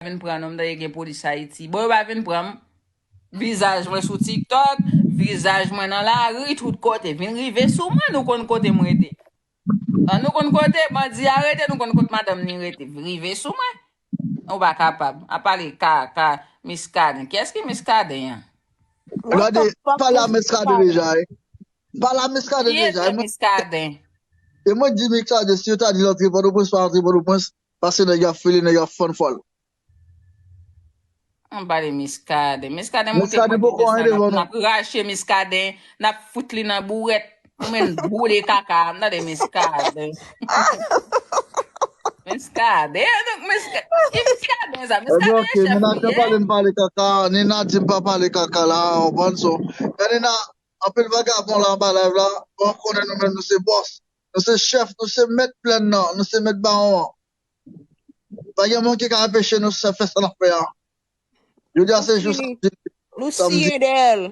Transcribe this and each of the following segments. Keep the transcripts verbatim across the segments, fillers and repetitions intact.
vin pran nou, m tande gen polis Ayiti. Bon, yo pa vin pran m. Vizaj mwen sou TikTok, vizaj mwen nan lari, tout kote. Vin rive sou mwen, nou konn kote m rete. An nou konn kote bandi a rete, nou konn kot madanm ni rete. Rive sou mwen. Ou pa kapab. A pale kaka, miskaden. Kiyès ki miskaden an? Gade, pale a miskaden deja, eh. Pale a miskaden deja. Kiyès miskaden? E mwen di miskaden, si yo ta di l antre Pòtoprens, pa antre Pòtoprens, paske nèg yo ap fele, nèg yo ap fann fòl. Ann pale miskaden. Miskaden moute pòt desann, n ap rache miskaden, n ap fout li nan bourèt. Nou menm boule kaka, m tande miskaden. Miskaden, donk miskaden, ki miskaden sa? Miskaden chèf li ye. Nina di m pa pale kaka, Nina di m pa pale kaka la, w konprann? So, men Nina, anpil vagabon la anba live la, bon, konnen nou menm nou se bòs, nou se chèf, nou se mèt plèn nan, nou se mèt bawon an. Pa gen moun ki ka anpeche nou sa fè sa n ap fè a. Jodi a se jou samdi. Nou siyen dèyè l.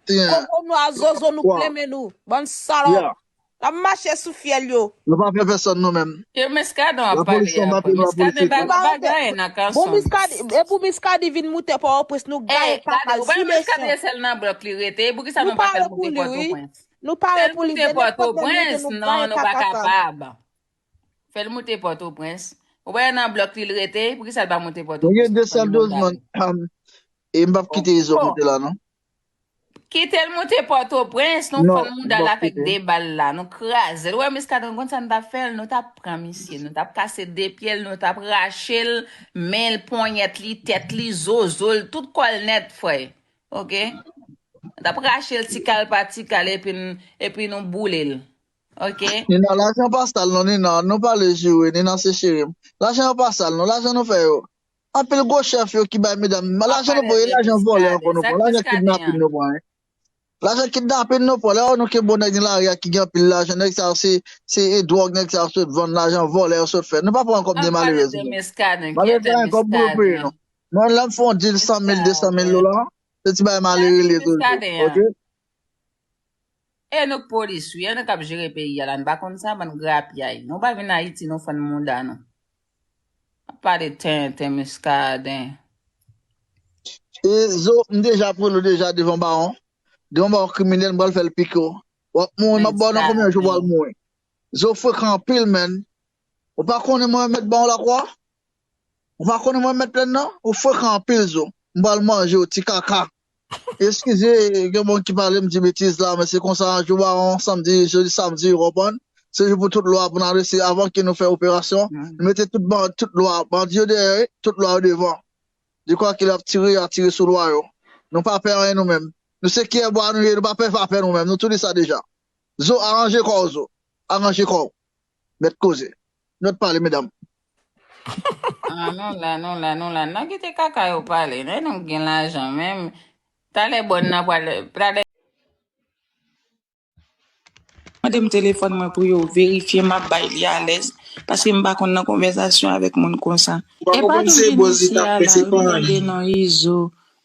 Siyen. Koko nou a zozo nou plen men nou. Bann salòp. N ap mache sou fyèl yo. Nou pa fè pèsonn nou menm. Ke miskaden ap pale a. Miskaden pa gen bagay nan kanson. Bon, miskaden, e pou miskaden vin moute Pòtoprens nou gaye kaka l. Ou wè miskaden se sèl nan blòk li rete, poukisa nou pa fè l moute Pòtoprens? Nou pare pou li. Fè l moute Pòtoprens, non, nou pa kapab. Fè l moute Pòtoprens. Ou wè nan blòk li l rete, poukisa l pa moute Pòtoprens? Mwen gen de sèl douz moun. E m p ap kite Izo moute la, non. Kite l moute Pòtoprens, nou fann mouda l avèk de bal la, nou kraze l. Ou wè miskaden konn sa n t ap fè l, nou t ap pran misye, nou t ap kase de pye l, nou t ap rache l, men l, ponyèt li, tèt li, zozo l, tout kò l nèt, frè. Oke? Nou t ap rache l ti kal pa ti kal, epi n, epi nou boule l. Oke? Nina, lajan pa sal non, Nina, nou pale jire, Nina se cheri m. Lajan yo pa sal non, lajan nou fè yo. Anpil gwo chèf yo ki bay medam, lajan nou pran, e lajan vòlè ankò nou pran, lajan kidnapin nou pran, eh. Lajan kidnapin nou pran, lè nou kenbe yon nèg nan lari a ki gen anpil lajan, nèg sa yo se, se dwòg, nèg sa yo sot vann, lajan vòlè yo sot fè. Nou pa pran kòb de malerèz nou. Malerèz pa gen kòb pou yo peye nou. Mwen lè m fè yon dil san mil, de san mil dola, se ti bagay malere li ye toujou, oke? E nou k polis wi, e nou k ap jere peyi a la, n pa konn sa, bann grapyay. Nou pa vin Ayiti, nou fann mouda nou. Ap pale tenten, miskaden. E Zo, m deja pran ou deja devan bawon. Devan bawon kriminèl, m pral fè l pike w. W ap mouri, m ap ba w nan konbyen jou w pral mouri. Zo frekan anpil, menn. Ou pa konnen mwen mèt ba w lakwa? Ou pa konnen mwen mèt plèn nan? Ou frekan anpil, Zo. M pral manje w, ti kaka. Eskize, gen moun ki pale, m di betiz la, men se konsa, jou bawon, samdi, jodi, samdi, ou konprann? Se jou pou tout lwa pou n adrese avan ke nou fè operasyon. Nou mete tout ban-, tout lwa, bandi yo dèyè, tout lwa yo devan. Dekwa ke l ap tire, y a tire sou lwa yo. Nou pa pè anyen nou menm. Nou se kyè bwa nou ye, nou pa pè vapè nou menm. Nou tou di sa deja. Zo, aranje kò w, Zo. Aranje kò w. Mèt koze. Mèt pale, medam. Ah, nou la, nou la, nou la. N a kite kaka yo pale. Lè nou gen lajan menm. Talè bòn nan pral, talè. Mande m telefòn mwen pou yo verifye, m ap bay li alèz. Paske m pa konn nan konvèsasyon avèk moun konsa. E pa tou vin isi a la, wi, tande non Izo,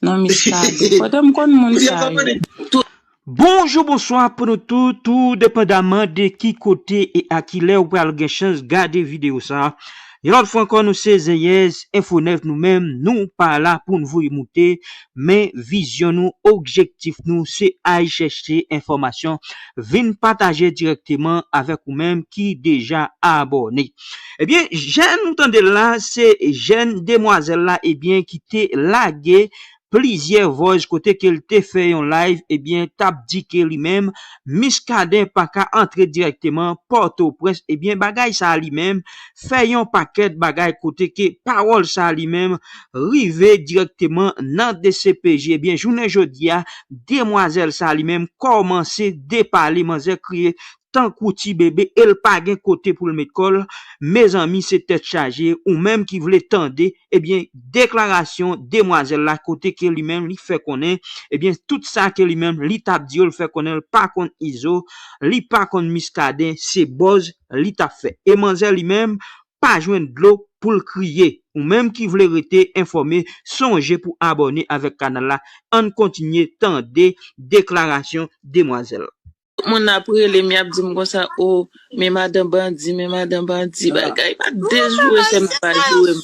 non Miskaden. Pòtan m konn moun sa yo. Bonjou, bonswa pou nou tout, tou depandaman de ki kote e a ki lè ou pral gen chans gade videyo sa. Yon lòt fwa ankò, nou se Zenyèz Enfo Nèf, nou menm, nou pa la pou n voye moute, men vizyon nou, objektif nou, se al chèche enfòmasyon, vin pataje dirèkteman avèk ou menm ki deja abòne. Ebyen, jèn ou tande l la, se jèn demwazèl la, ebyen, ki te lage plizyè vòz kote ke l te fè yon live, ebyen, t ap di ke li menm, Miskaden pa ka antre dirèkteman Pòtoprens. Ebyen, bagay sa a li menm fè yon pakèt bagay kote ke pawòl sa a li menm rive dirèkteman nan D C P J. Ebyen, jounen jodi a, demwazèl sa a li menm kòmanse depale, manzè kriye tankou ti bebe e l pa gen kote pou l met kò l. Mezanmi, se tèt chaje. Ou menm ki vle tande, ebyen, deklarasyon demwazèl la, kote ke li menm li fè konnen, ebyen, tout sa ke li menm li t ap di yo, l fè konnen l pa konn Izo, li pa konn Miskaden, se bòz li t ap fè. E manzè li menm pa jwenn dlo pou l kriye. Ou menm ki vle rete enfòme, sonje pou abòne avèk kanal la. Ann kontinye tande deklarasyon demwazèl la. Tout moun ap rele m, y ap di m konsa, o, men madan bandi, men madan bandi, bagay. Pa dezoure sè m, pa joure m.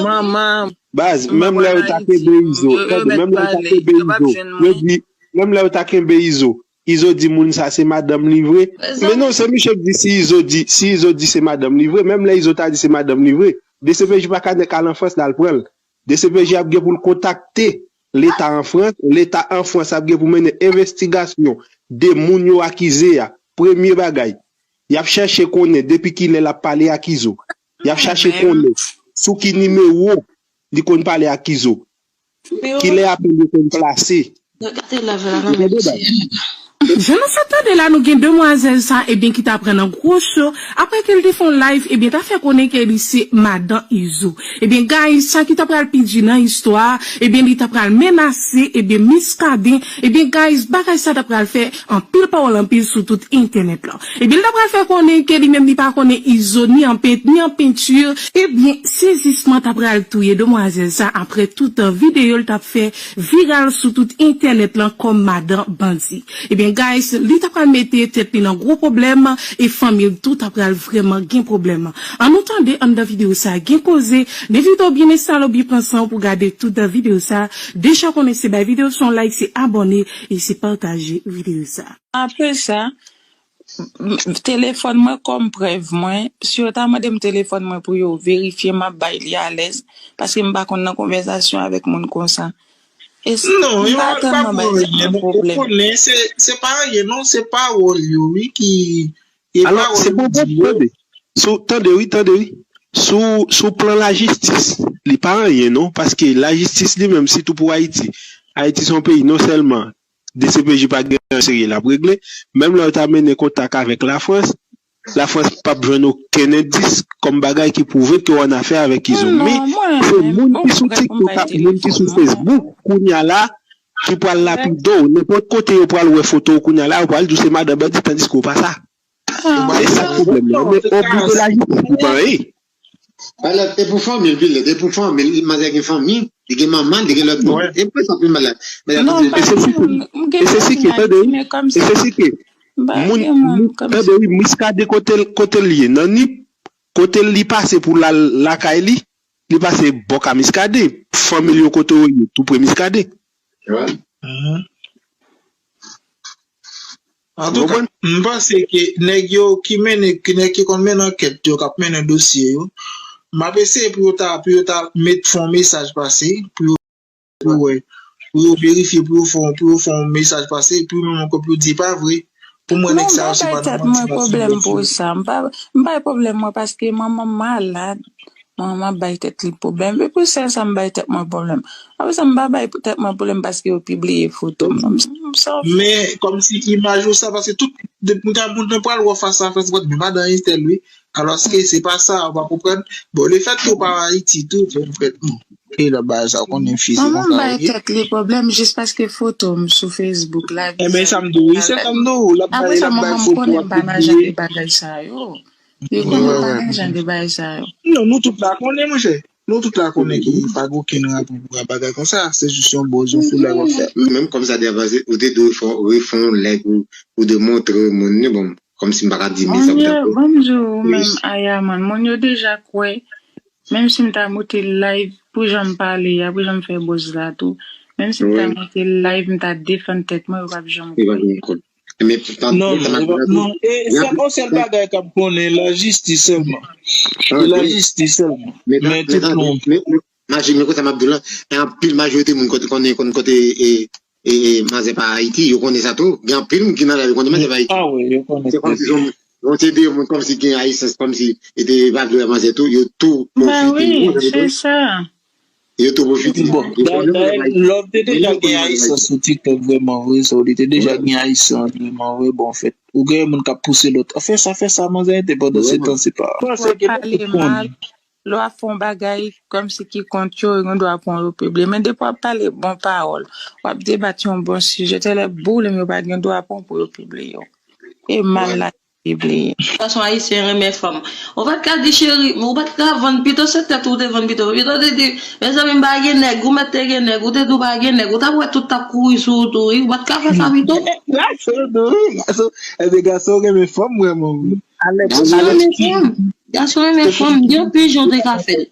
Manman. Baz, menm lè yo ta kenbe Izo, tande, menm lè yo ta kenbe Izo, yo di, menm lè yo ta kenbe Izo, Izo di moun sa se madanm li vre. Men non, se misye k di si Izo di, si Izo di se madanm li vre, menm lè Izo ta di se madanm li vre, D C P J pa ka nèk al an Frans l al pran l. D C P J ap gen pou l kontakte Leta an Frans, Leta an Frans ap gen pou mennen envestigasyon de moun yo akize a. Premye bagay, y ap chèche konnen depi kilè l ap pale ak Izo. Y ap chache konnen sou ki nimewo li konn pale ak Izo. Kilè apèl yo konn plase. Ou tande, baz? Jan nou sot tande la, nou gen demwazèl sa, ebyen, ki ta pran nan gwo cho, apre ke l te fè yon live, ebyen, ta fè konnen ke li se madan Izo. Ebyen, guys, sa ki ta pral pi di nan istwa a, ebyen, li ta pral menase, ebyen, Miskaden, ebyen, guys, bagay sa ta pral fè anpil pawòl anpil sou tout entènèt la. Ebyen, li ta pral fè konnen ke li menm li pa konnen Izo ni an pent, ni an penti. Ebyen, sezisman ta pral touye demwazèl sa apre tout videyo l t ap fè viral sou tout entènèt lan kòm madan bandi. Ebyen, guys, li ta pral mete tèt li nan gwo pwoblèm e fanmi l tou ta pral vrèman gen pwoblèm. Ann nou tande anndan videyo sa gen koze, men videyo byen enstale w byen pran san w pou gade tout videyo sa. Deja konnen se bay videyo sa yon like, se abòne e se pataje videyo sa. Apre sa, telefòn mwen kòm prèv mwen, si yo ta mande m telefòn mwen pou yo verifye, m ap bay li alèz, paske m pa konn nan konvèsasyon avèk moun konsa. E m pa tèlman bay tèt mwen pwoblèm. Non, yo pa pou anyen, ou konnen, se pa anyen non, se pawòl yo wi ki, e pawòl yo di yo. Sou, tande wi, tande wi. Sou, sou plan lajistis, li pa anyen non, paske lajistis li menm, sitou pou Ayiti, Ayiti se yon peyi non sèlman D C P J pa gen anyen serye l ap regle, menm lè yo ta mennen kontak avèk Lafrans, Lafrans p ap jwenn okenn endis kòm bagay ki pwouve ke w annafè avèk Izo. Men, se moun ki sou TikTok ak moun ki sou Facebook kounye a la ki pral lapide w. Nenpòt kote yo pral wè foto w kounye a la, yo pral di w se madan bandi, tandiske w pa sa. E sa k pwoblèm nan. Men o bou de lajistis li pa anyen. Alò, e pou fanmi l, Pilet, e pou fanmi l, manzè gen fanmi, li gen manman l, li gen lòt moun. E pou sa pi malad. E se si ke, e se si ke, tande wi, e se si ke, moun, tande wi, Miskaden kote l, kote l ye, nan Nip, kote l li pase pou l al lakay li, li pase bò ka Miskaden, fanmi l yo kote yo ye, tou pre Miskaden. Antouka, m panse ke nèg yo ki mennen, ki nèg ki konn mennen ankèt yo, k ap mennen dosye yo, m ap eseye pou yo ta, pou yo ta met fè yon mesaj pase, pou yo, pou wè, pou yo verifye, pou yo fè, pou yo fè yon mesaj pase, pou yo menm ankò pou yo di e pa vre. Pou mwen nèg sa yo se pa nan manti, manti, manti. Non, m pa bay tèt mwen pwoblèm pou sa. M pa, m pa bay pwoblèm mwen paske manman m malad. Manman m ap bay tèt li pwoblèm. E pou sèl sa m bay tèt mwen pwoblèm. Apre sa, m pa bay tèt mwen pwoblèm paske yo pibliye foto m non. M, m, sa w fè. Men, kòmsi imaj ou sa, paske tout, depi moun ta moun nan pral wè fas a fas, men madan entèl wi. Alòske se pa sa, ou pa konprann. Bon, lefètke ou pa Ayiti tou, bon, frè m. E lòt bagay sa, ou konnen fi se konsa yo ye. Manman m bay tèt li pwoblèm jis paske foto m sou Facebook la. Ebyen, sa m di w wi, se sa m di w, l ap bay, l ap bay foto, ap pibliye. Li konnen pa gen jan de bagay sa yo. Li konnen pa gen jan de bagay sa yo. Non, nou tout la konnen, monchè. Nou tout la konnen ki pa gen okenn rapò pou bagay konsa. Se jis yon bòz, yon foulay w ap fè. Menm kòm sa te avanse, ou te dwe fè, refè yon live pou, pou demontre moun ni, bon, kòmsi m pa ka di, men sa pou ta fè. Bon, m di w, ou menm, Ayaman, moun yo deja kwè, menm si m ta moute live, pou jan m pale a, pou jan m fè buzz la tou, menm si m ta moute live, m ta defann tèt mwen, yo p ap janm kwè. Non, non, e se yon sèl bagay k ap konnen, lajistis sèlman. E lajistis sèlman. Men tout moun. Maji, men konsa m ap di w la, e anpil majorite moun kote konnen, konn kote, e, e, e, manzè pa Ayiti, yo konnen sa tou. Gen anpil moun ki nan la, yo konnen manzè pa Ayiti. Se kòmsi se yon, yon te de moun kòmsi gen ayisans, kòmsi e te pa vle manzè tou, yo tou pwofite. Yo tou pwofite. Bon, dayè, Love te deja gen ayisans sou TikTok vrèman vre, so li te deja gen ayisans vrèman vre, bon, fèt. Ou gen moun k ap pouse lòt. Fè sa, fè sa, manzè te pandan se tan, se pa. Pale mal. Lè w ap fè yon bagay kòmsi ki kont yo, yo gen dwa pran w yo pibliye. Men depi w ap pale bon pawòl, w ap debat yon bon sijè, tèlè boulem yo pa gen dwa pran w pou yo pibliye w. E mal la. pibliye. Gason ayisyen renmen fanm. Ou pa t ka di cheri, ou pa t ka vann pito se tèt ou te vann pito. Pito te di, mezanmi m pa gen nèg, ou mèt te gen nèg, ou te di w pa gen nèg, ou t ap wè tout t ap kouri sou ou tou wi, ou pa t ka fè sa pito. Gason tou wi, gason, ebyen gason renmen fanm vrèman wi. Gason renmen fanm, gason renmen fanm, gen anpil jan w te ka fè l.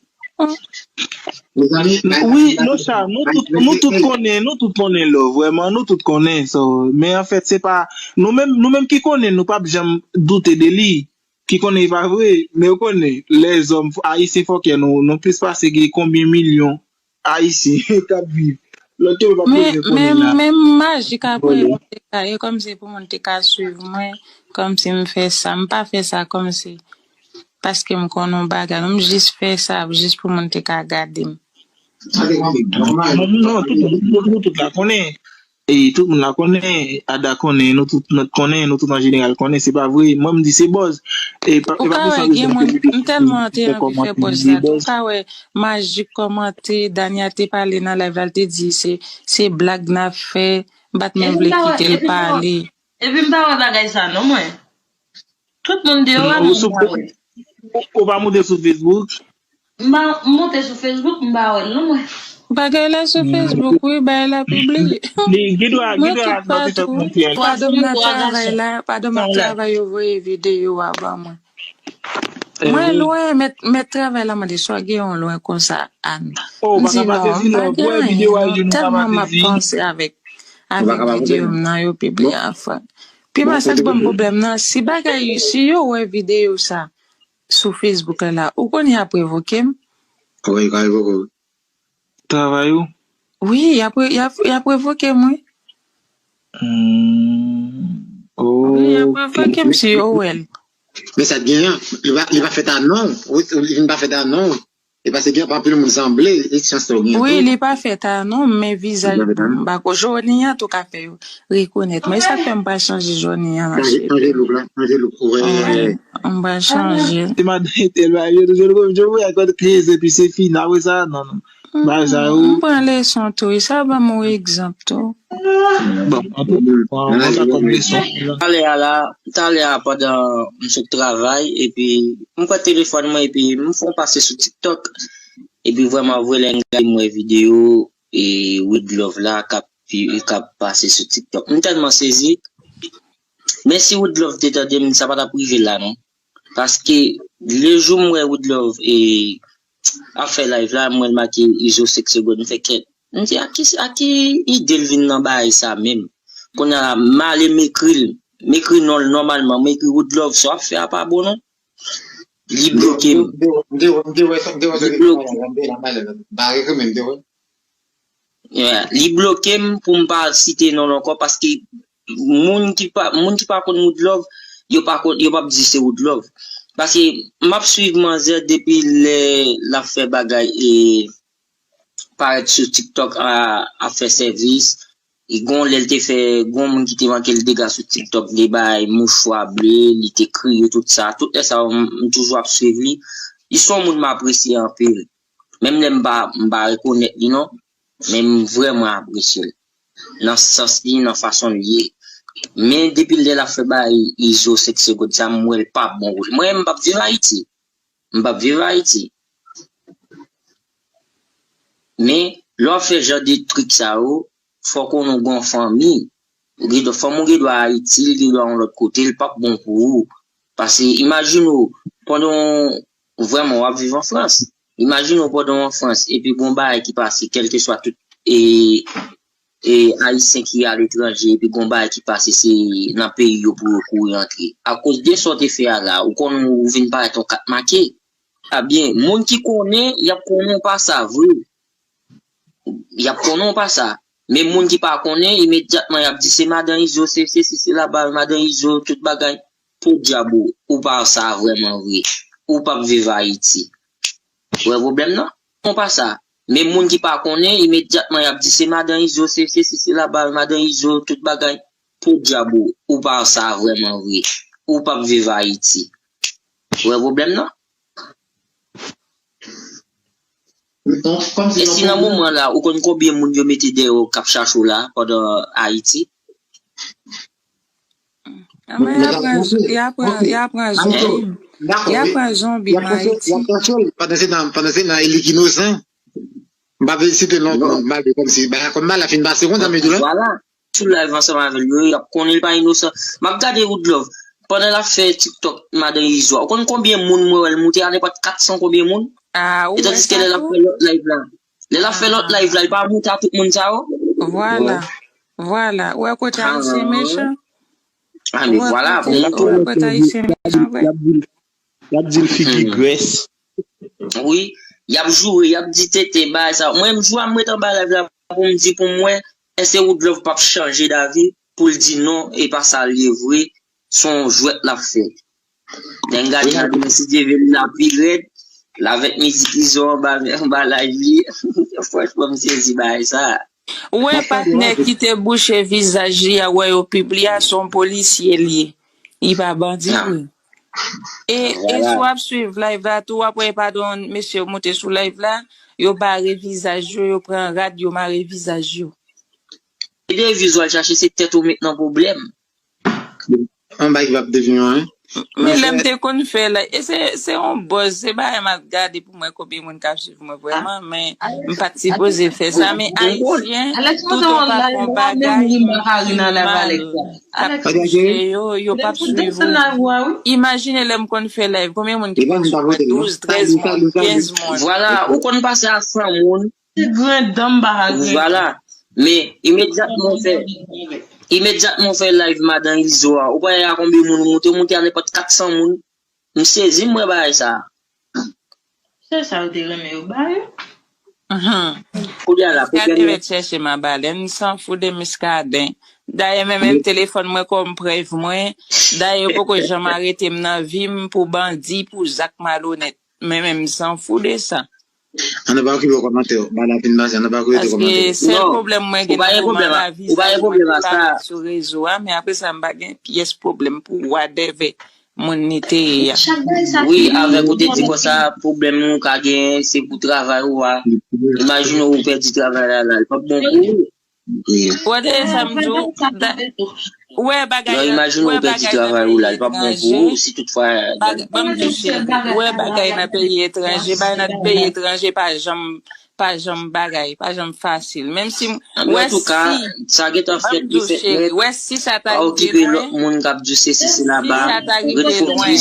Wi, nou sa, nou tout, nou tout konnen, nou tout konnen love, vrèman, nou tout konnen. So, men anfèt, se pa, nou menm, nou menm ki konnen, nou p ap janm doute de li. Ki konnen e pa vre, men ou konnen, lèzòm, ayisyen fòkè, nou, nou plis pase gen konbyen milyon ayisyen k ap viv. Lòt yo pa bezwen konnen la. Men, men, men majik apre, mwen te ka, e kòmsi pou moun te ka swiv mwen, kòmsi m fè sa, m pa fè sa kòmsi. Paske m konn yon bagay. M jis fè sa jis pou moun te ka gade m. Non, non, tout, tout, tout, tout la konnen. E tout moun la konnen, Ada konnen, nou tout, nou konnen, nou tout an jeneral konnen, se pa vre. Mwen m di se buzz. E pa, e pa pou sa rezon ke m te vin fè kòmantè, m di se buzz. Ou ka wè, Majik kòmante, Dania te pale nan live la, l te di se, se blag n ap fè, m pa t menm vle kite l pale. Epi m pa wè bagay sa non mwen. Tout moun deyò a men m pa wè. Ou pa moute sou Facebook? M pa moute sou Facebook, m pa wè l non mwen. Bagay la sou Facebook wi, bagay la pibliye. Li gen dwa, gen dwa nan TikTok mwen fè. Padon m nan travay la, padon m ap travay yo voye videyo a ban mwen. Mwen lwen, mèt, mèt travay la mande sa w gen yon lwen konsa Ann. M di non, m pa gen anyen non, tèlman m ap panse avèk, avèk videyo m nan yo pibliye anfan. Pi mal sa k ban m pwoblèm nan, si bagay, si yo wè videyo sa sou Facebook la la, ou konn y ap revoke m? Wi, yo ka revoke w. Travay ou? Wi, y ap, y ap, y ap revoke m wi. Hmm. Oh. Wi, y ap revoke m si yo wè l. Men sa t genyen, li pa, li pa fèt a non. Wi, li vin pa fèt a non. E paske gen anpil moun sanble, e chans sa w gen tou. Wi, li pa fèt a non, men vizaj m pa ko. Jodi an tou ka fè yo rekonèt mwen. E sa k fè m pral chanje jodi an, ma chérie. Chanje look la, chanje look. Wi, m pral chanje. Se madan entèl pa yo toujou nou konn jwe ak kòd kriz epi se fini apre sa non non. Bagay sa yo. M pran leson tou wi, sa ban m yon egzanp tou. Bon, anpil. Bon, sa kòm leson. Talè a la, talè a pandan m sot travay epi m pran telefòn mwen epi m fè yon pase sou TikTok. Epi vrèman vre lè m gade m wè videyo e Widlove la k ap k ap pase sou TikTok. M tèlman sezi. Men si Widlove te tande m, sa pa t ap rive la non. Paske lejou m wè Widlove e ap fè live la, m wè l make Izo senk segonn, m fè kèt. M di a ki a ki ide l vin nan bagay sa menm. Kounye a la m ale m ekri l. M ekri non l nòmalman, m ekri Widlove, sa w ap fè a pa bon non. Li bloke m. Li bloke m. Li bloke m pou m pa site non l ankò paske moun ki pa moun ki pa konn Woodlove, yo pa konn yo p ap di se Woodlove. Paske m ap swiv manzè depi lè l ap fè bagay e parèt sou TikTok a ap fè sèvis. E gon lè l te fè gon moun ki te manke l dega sou TikTok, li bay mouchwa ble, li te kriye tout sa. Tout lè sa yo m toujou ap swiv li. Li se yon moun m apresye anpil. Menm lè m pa m pa rekonèt li non, men m vrèman apresye l. Nan sans li, nan fason l ye. Men depi lè l ap fè bagay Izo senk segonn sa, m wè l pa bon pou li. Mwen menm m p ap viv Ayiti. M p ap viv Ayiti. Men lè w ap fè jan de trik sa yo, fòk ou nou gon fanmi. Ou gen dwa fanm ou gen dwa Ayiti, li gen dwa yon lòt kote, li p ap bon pou ou. Paske imajine w, pandan w vrèman w ap viv an Frans. Imajine w pandan w an Frans epi gon bagay ki pase kèlkeswa tout e e Ayisyen ki aletranje epi gon bagay ki pase se nan peyi yo pou yo kouri antre. Akoz de sa w te fè a la, ou konnen ou vin parèt yon kat make. Ebyen, moun ki konnen, y ap konnen w pa sa vre. Y ap konnen w pa sa. Men moun ki pa konnen, imedyatman y ap di se madan Izo, se sesi, se laba, madan Izo, tout bagay. Podyab ou, ou pa sa vrèman vre. Ou p ap viv Ayiti. Ou wè pwoblèm nan? Ou pa sa. Men moun ki pa konnen, imedyatman y ap di se madan Izo, se sesi, se laba, madan Izo, tout bagay. Podyab ou, ou pa sa vrèman vre. Ou p ap viv Ayiti. Ou wè pwoblèm nan? E si nan moman la, ou konn konbyen moun yo mete dèyè w k ap chache w la pandan Ayiti? Anben, y ap pran, y ap pran, y ap pran zonbi. Y ap pran zonbi, Mayiti. Y ap pran zonbi, pandan se tan, pandan se tan, e li ki inosan. M pa vle site non, non, malgre kòmsi, bagay kòm mal la fin pase konsa, men tou la. Vwala. Sou live ansanm avè l, yo, y ap konnen l pa inosan. M ap gade Woodlove. Pandan l ap fè TikTok, madan Izo a. Ou konn konbyen moun mwen wè l moute a nenpòt kat san konbyen moun? Ah, ou wè sa tou? E tandiske lè l ap fè lòt live la. Lè l ap fè lòt live la, li pa moute a tout moun sa yo? Vwala. Vwala. Ou wè kote Ayisyen mechan? Ah, men vwala, bon, ou wè kote Ayisyen mechan vre. Y ap di l figi grès. Wi, y ap joure, y ap di tenten, bagay sa. Mwen, menm jou a, m ret anba live la pou m di pou mwen, èske Woodlove p ap chanje davi pou l di non, e pa sa l ye vre, se yon jwèt l ap fè. Lè m gade, m ap di, men si Dye vle, l ap pi rèd. L avèk mizik Izo anba, anba live li. Franchman, m sezi bagay sa. Ou wè patnè ki te bouche vizaj li a, wè yo pibli a, se yon polisye li ye. Li pa bandi vre. E, e si w ap swiv live la tou, w ap wè pa gen yon mesye yo moute sou live la, yo bare vizaj yo, yo pran rad, yo mare vizaj yo. E de viz w al chache, se tèt ou met nan pwoblèm. Yon bagay ki p ap devyen anyen. Men lè m te konn fè la, e se, se yon buzz, se bagay m ap gade pou m wè konbyen moun k ap swiv mwen vrèman, men m pa t sipoze fè sa, men Ayisyen, tout otan fè yon bagay ki mal, k ap touche yo, yo p ap swiv ou. Imajine lè m konn fè live, konbyen moun ki konn swiv mwen? Douz, trèz moun, kenz moun. Vwala, ou konn pase a san moun. Ti grenn dan m pa ka grenn. Vwala. Men, imedyatman w fè, imedyatman w fè live madan Izo a, ou pa wè a konbyen moun ou moute, ou moute a nenpòt kat san moun. M sezi, m wè bagay sa. Se sa yo te renmen yo ba yo. Kounye a la, pwoblèm nan. Miskaden mèt chèche m anba lè, m sanfou de Miskaden. Dayè, menm, menm telefòn mwen kòm prèv mwen. Dayè, yo poko janm arete m nan vi m pou bandi, pou zak malonèt. Men, menm, m sanfou de sa. Ann pa okipe kòmantè yo. Bagay la fin pase, ann pa okipe kòmantè yo. Paske sèl pwoblèm mwen gen nan moman lavi sa, se mwen ki parèt sou rezo a, men apre sa, m pa gen pyès pwoblèm pou whatever moun li te ye a. Wi, avèk ou te di konsa, pwoblèm ou ka genyen, se pou travay ou a. Imajine ou pèdi travay la, la, li p ap bon pou ou. Wè, tande sa m di w, ou wè bagay nan, ou wè bagay nan peyi etranje. Ban m di w, cheri, ou wè bagay nan peyi etranje, bagay nan peyi etranje pa janm, pa janm bagay, pa janm fasil. Menm si, wè si, ban m di w, cheri, wè si sa ta rive lwen, si sa ta rive lwen,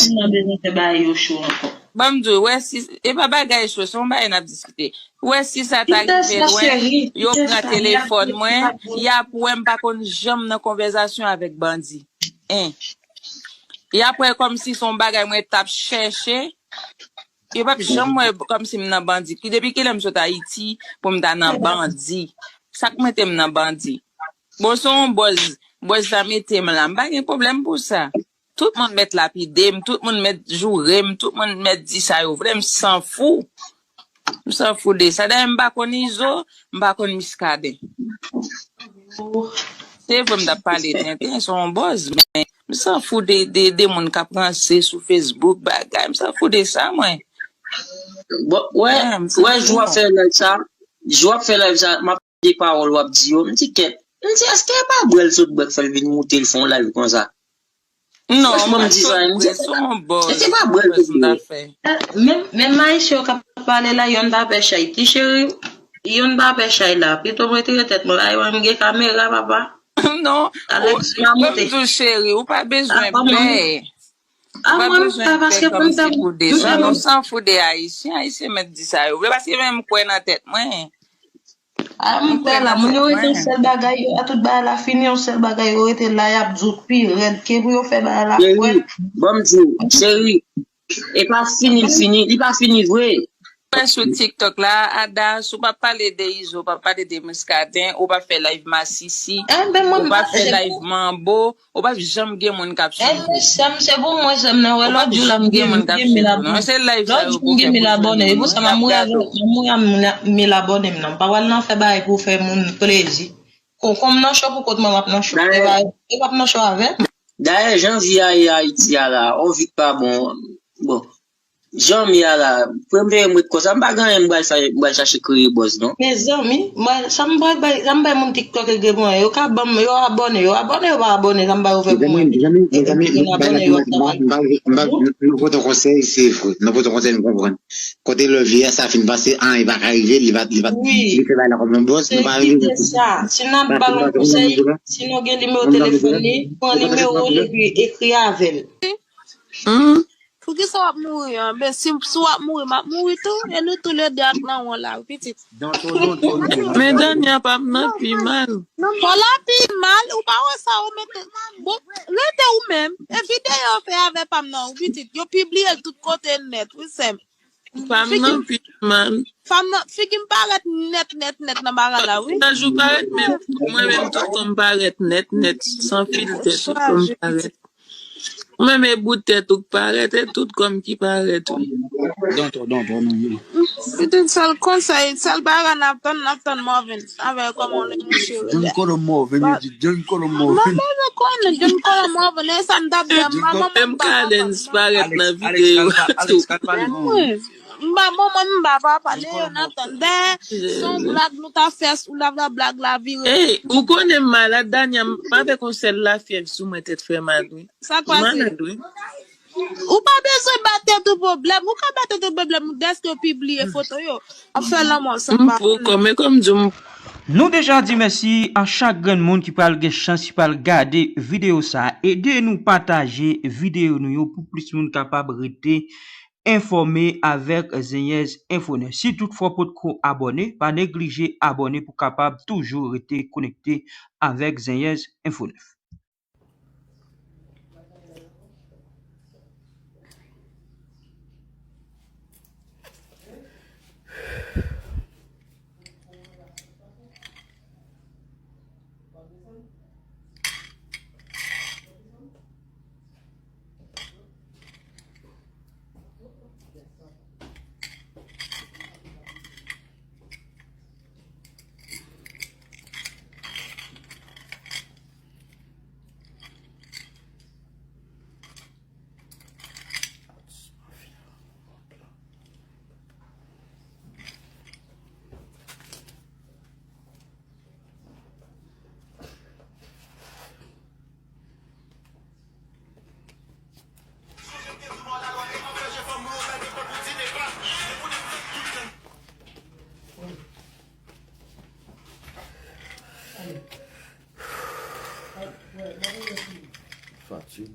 ban m di w, wè si, e pa bagay cho, se yon bagay n ap diskite. Ou wè si sa ta rive lwen, yo pran telefòn mwen, y ap wè m pa konn janm nan konvèzasyon avèk bandi. En. Y ap wè kòmsi se yon bagay mwen t ap chèche. Yo p ap janm wè kòmsi m nan bandi. Ki depi kilè m sot Ayiti pou m ta nan bandi? Sa k mete m nan bandi? Bon, se yon buzz, buzz la mete m la. M pa gen pwoblèm pou sa. Tout moun mèt lapide m, tout moun mèt joure m, tout moun mèt di sa yo vle, m sanfou. M sanfou de sa. Dayè, m pa konn Izo, m pa konn Miskaden. Se vre, m t ap pale tenten, se yon buzz, men m sanfou de, de, de moun k ap ranse sou Facebook, bagay, m sanfou de sa, mwen. Bon, wè, wè, jou w ap fè live sa, jou w ap fè live sa, m ap de pawòl w ap di yo, m di kèt. M di, èske e pa bwè l sot bwè k fè l vin moute l fè yon live konsa? Non, m pa t sot bwè, se yon buzz, se yon buzz m ta fè. Menm, menm Ayisyen yo k ap pale la, yonn pa pè chay. Ti cheri, yonn pa pè chay la. Pito m retire tèt mwen. Ay, mwen m gen kamera, papa. Non, Alex, ou, pa ban m monte. Di w cheri, ou pa bezwen pè. Ou pa bezwen pè kòmsi pou de sa. Nou sanfou de Ayisyen, Ayisyen mèt di sa yo vle, paske menm m kwè nan tèt mwen. A, m kwè la, moun yo rete yon sèl bagay, yo, a tout bagay la fini, yon sèl bagay, yo rete la, y ap di w pi rèd ke pou yo fè bagay la fwèt. Cheri, ban m di w, cheri, e pa fini l fini, li pa fini vre. Wè sou TikTok la, Ada, si w pa pale de Izo, w pa pale de Muscadin, ou pa fè live masisi, ou pa fè live manbo, ou p ap janm gen moun k ap swiv ou. Ebyen, sè m, se pou mwen, sè m nan wè lòt jou la, m gen, m gen mil abòne. Lòt jou, m gen mil abòne. E pou sa, m ap mouri avè, m ap mouri a mil, mil abòne m nan. M pa pral nan fè bagay pou fè moun plezi. Kon, kon m nan cho pou kont mwen, m ap nan cho. E pa, e p ap nan cho avè m. Dayè, jan vi a ye Ayiti a la, on vi k pa bon. Bon. Jan m ye a la, premye m ret konsa, m pa gen anyen m pral fè, m pral chache kreye buzz non. Mezanmi, mwen, sa m bay, bay, sa m bay moun TikTok e gen mwen, yo ka ban m, yo abòne, yo abòne, yo pa abòne, sa m ba yo fè pou mwen. Mezanmi, mezanmi, mezanmi, m pa gen abòne, yo ap travay. M pa, m pa, nou pote yon konsèy, se vre. Nou pote yon konsèy, m konprann. Kote lè vi a sa fin pase, an, li pa ka rive, li pa, li pa, li fè bagay la kòm yon buzz, nou pa rive. Se sa. Si n ap ba l yon konsèy, si nou gen nimewo telefòn li, pran nimewo l epi ekri avè l. Hmm? Poukisa w ap mouri an? Ben, si, si w ap mouri, m ap mouri tou. E nou toulède ak nan won la, wi, pitit. Men Dania p ap nan pi mal. Fò la pi mal, ou pa wè sa, ou mete. Bon, rete ou menm. E videyo yo fè avè pa m nan, wi, pitit. Yo pibliye l tout kote nèt, wi, sè m. Pa m nan pi mal. Pa m nan, figi m parèt nèt, nèt, nèt nan bagay la, wi. Chak jou parèt, men mwen menm tout kò m parèt nèt, nèt, san filtè, tout kò m parèt. Ou menm e bout tèt ou k parèt, e tout kò m ki parèt, wi. Pitit, sèl konsèy, sèl bagay n ap tann, n ap tann Morvan avè kòman lè mouche rele. John Colo Morvan, yo di John Colo Morvan. Mwen bezwen konnen John Colo Morvan, e sa m t ap di a, m pa manman, m pa papa. M pa manman, m pa papa, Leonatan. Dayè, se yon blag nou ta fè, ou la, la blag la vire. Ey, ou konnen m malad, Dania, m avèk yon sèl lafyèv sou mwen, tèt fè mal, wi. Sa k pase? M malad, wi. Ou pa bezwen ba tèt ou pwoblèm. Ou ka ba tèt ou pwoblèm dèske w pibliye foto yo. Ap fè lanmò san pa konnen. M poko, men kòm di w, m. Nou deja di mèsi a chak grenn moun ki pral gen chans, ki pral gade videyo sa a. Ede nou pataje videyo nou yo pou plis moun kapab rete enfòme avèk Zenyèz Enfo nèf. Si toutfwa w potko abòne, pa neglije abòne pou kapab toujou rete konekte avèk Zenyèz Enfo nèf. Fatig.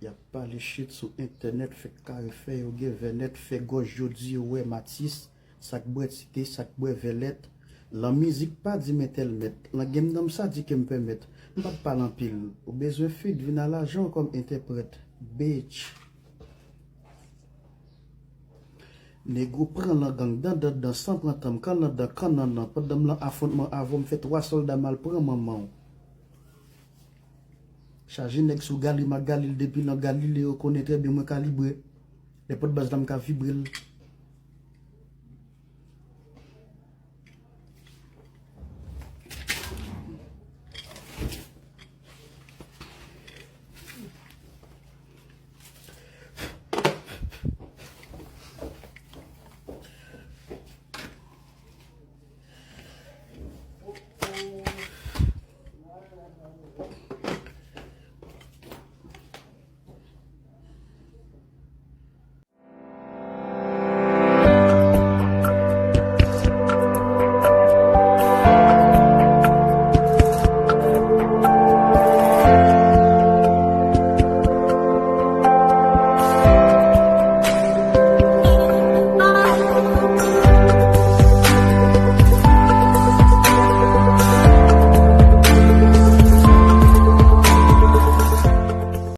Y ap pale shit sou entènèt, fè kare fè yo gen vènèt, fè gòj yo di yo wè Matis, sa k bwè tite, sa k bwè vèlèt. Lan mizik pa di m entèl mèt, lan game nan m sa di ke m pèmèt. M p ap pale anpil, ou bezwen feat vin a lajan w kòm entèprèt. Bitch. Negro pran lan gang dan dan dan san pran tan m kanlandan kannannan pandan m lan afwontman avè w m fè twa sòlda m al pran manman w. Chaje nèg sou Gali m ak Galil depi nan Galile yo konnen trè byen mwen kalibre. Nenpòt baz la m ka vibre l.